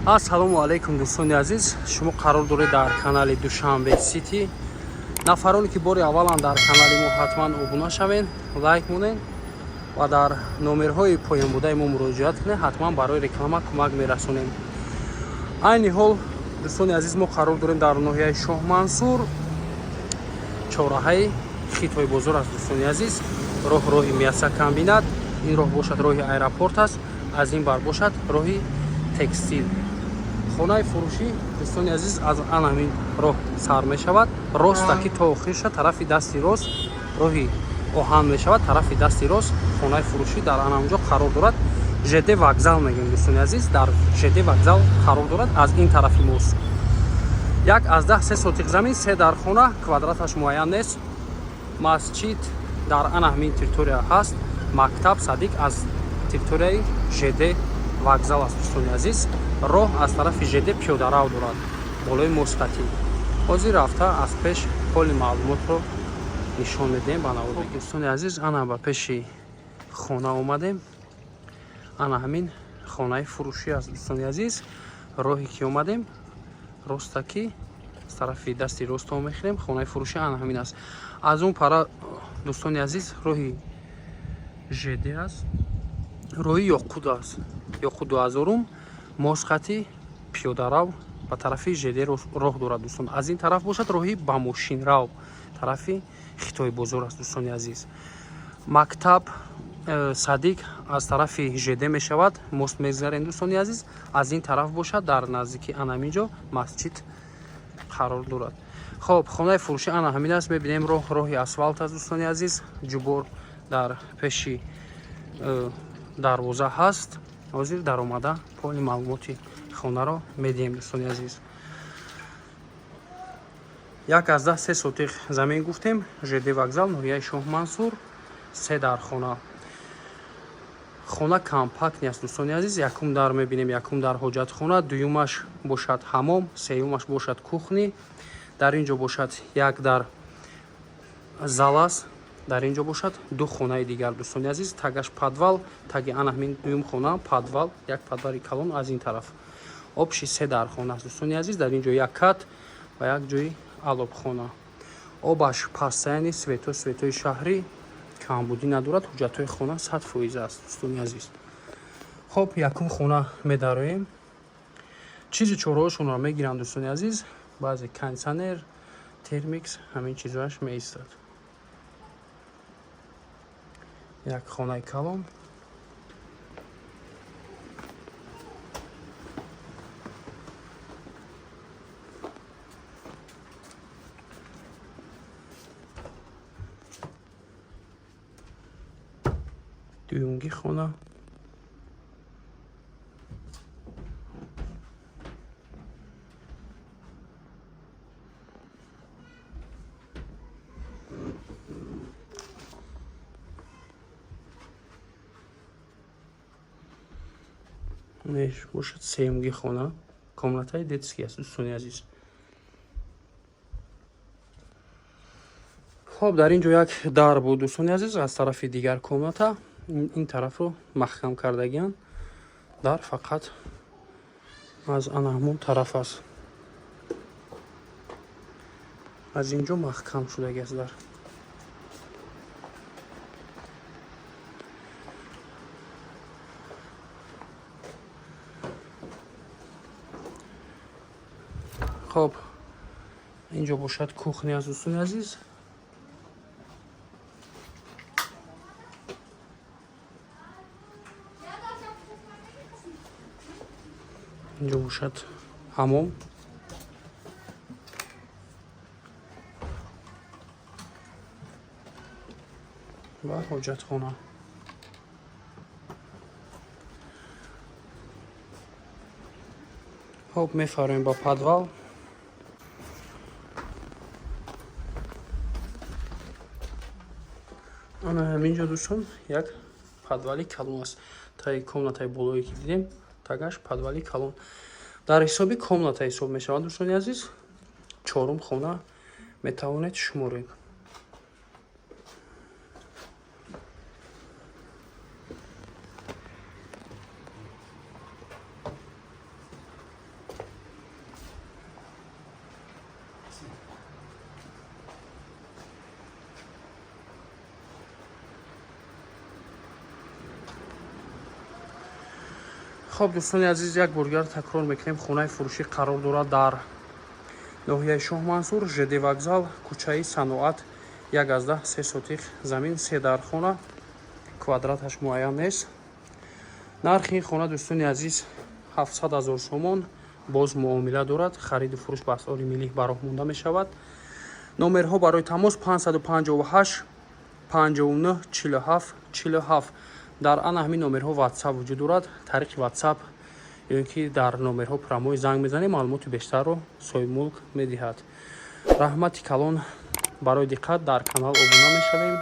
Ассалому алайкум, дӯстони азиз. Шумо қарор доред дар канали Душанбе Сити. Нафароне ки бори аввалан дар канали мо, ҳатман обуна шавед, лайк монед ва дар номерҳои поёнбудаи мо муроҷиат кунед. Ҳатман барои реклама кӯмак мерасонем. Айни ҳол, дӯстони азиз, мо қарор дорем дар ноҳияи Шоҳмансур, чораҳаи Хитой бозор аст, дӯстони азиз. Роҳ роҳи мясокомбинат, ин роҳ бошад роҳи аэропорт аст, аз ин бар бошад роҳи текстил. Хонаи фурӯшӣ, дӯстони азиз, аз ан ҳамин роҳ сар мешавад, роста ки то охир шад, тарафи дасти рост роҳи оҳан мешавад. Тарафи дасти рост хонаи фурӯшӣ дар ан ҳамонҷо қарор дорад. ЖД вокзал мегӯем, дӯстони азиз, дар ЖД вокзал қарор дорад, аз ин тарафи мост. 1,3 сотих замин, се дар хона, квадраташ муайян нест. Масҷид дар ана ҳамин территория ҳаст, мактаб, садик аз территорияи ЖД вокзал аст, дӯстони азиз. Роҳ аз тарафи ЖД пиёдарав дорад, болои мостатӣ. Ҳозир рафта аз пеш ҳоли маълумотро нишон медиҳем ба навор. Дӯстони азиз, ана ба пеши хона омадем. Ана ҳамин хонаи фурӯшӣ аст, дӯстони азиз. Роҳе ки омадем, роста ки аз тарафи дасти рост мехӯрем, хонаи фурӯшӣ ана ҳамин аст. Аз он пара, дӯстони азиз, роҳи ЖД аст, роҳи Ёқуд аст, Ёқуд дуҳазорум, мост хати пиёдарав ба тарафи ЖД роҳ дорад, дӯстон. Аз ин тараф бошад роҳи ба мошинрав, тарафи Хитой бозор аст, дӯстони азиз. Мактаб, садик аз тарафи ЖД мешавад, мост мегзарем, дӯстони азиз. Аз ин тараф бошад дар наздики ана ҳамин ҷо масҷид қарор дорад. Хоб, хонаи фурӯшӣ ана ҳамин аст. Мебинем, роҳ роҳи асфалт аст, дӯстони азиз. Ҷубор дар пеши дарвоза ҳаст. Ҳозир даромада поли маълумоти хонаро медиҳем, дӯстони азиз. 1,3 сотих замин гуфтем, ЖД вокзал, ноҳияи Шоҳмансур, се дар хона. Хона компактный аст, дӯстони азиз. Якум дар мебинем, якум дар ҳоҷатхона, дуюмаш бошад ҳамом, сеюмаш бошад кухня. Дар ин ҷо бошад як дар зал аст, дар ин ҷо бошад ду хонаи дигар, дӯстони азиз. Тагаш подвал, таги ана ҳамин дуюм хона подвал, як подвали калон аз ин тараф. Общий се дар хона аст, дӯстони азиз. Дар ин ҷо як кат ва як ҷои алобхона. Обаш пастаяни, свето светои шаҳрӣ, камбудӣ надорад. Ҳуҷҷатҳои хона 100% аст, дӯстони азиз. Хоб, якум хона медароем. Чизи чораҳошонро мегиранд, дӯстони азиз. Баъзе кондитсионер, термикс, ҳамин чизоаш меистад. Як хонаи калон. Дуюмги хона. Неш бошад сеюмги хона, комнатаи детский аст, дӯстони азиз. Хоб, дар ин ҷо як дар буд, дӯстони азиз, аз тарафи дигар комната. Ин тарафро маҳкам кардагиан, дар фақат аз ана ҳамон тараф аст, аз ин ҷо маҳкам шудаги аст дар. Хоб, ин ҷо бошад кухня аст, дӯстони азиз. Инҷо бошад ҳамом ва ҳоҷатхона. Хоб, мефароем ба подвал. Ана ҳамин ҷо, дӯстон, як подвали калон аст. Таи комнатаи болое ки дидем, тагаш подвали калон, дар ҳисоби комната ҳисоб мешавад, дӯстони азиз. Чорум хона метавонед шуморед. Хоб, дӯстони азиз, як бор дигар такрор мекунем: хонаи фурӯшӣ қарор дорад дар ноҳияи Шоҳмансур, ЖД вокзал, кӯчаи Саноат, 1,3 сотих замин, се дархона, квадраташ муайян нест. Нархи ин хона, дӯстони азиз, 700 ҳазор сомон, боз муомила дорад. Хариду фурӯш ба асъори миллӣ ба роҳ монда мешавад. Номерҳо барои тамос: 558 59 47 47. Дар ана ҳамин номерҳо Ватсап вуҷуд дорад. Тариқи Ватсап ё ин ки дар номерҳо прямой занг мезанем, маълумоти бештарро соҳибмулк медиҳад. Раҳмати калон барои диққат. Дар канал обуна мешавем,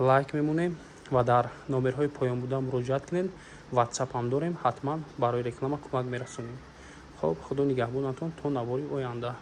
лайк мемонем ва дар номерҳои поён буда муроҷиат кунед. Ватсап ҳам дорем, ҳатман барои реклама кӯмак мерасонем. Хоб, худо нигаҳбонатон то навори оянда.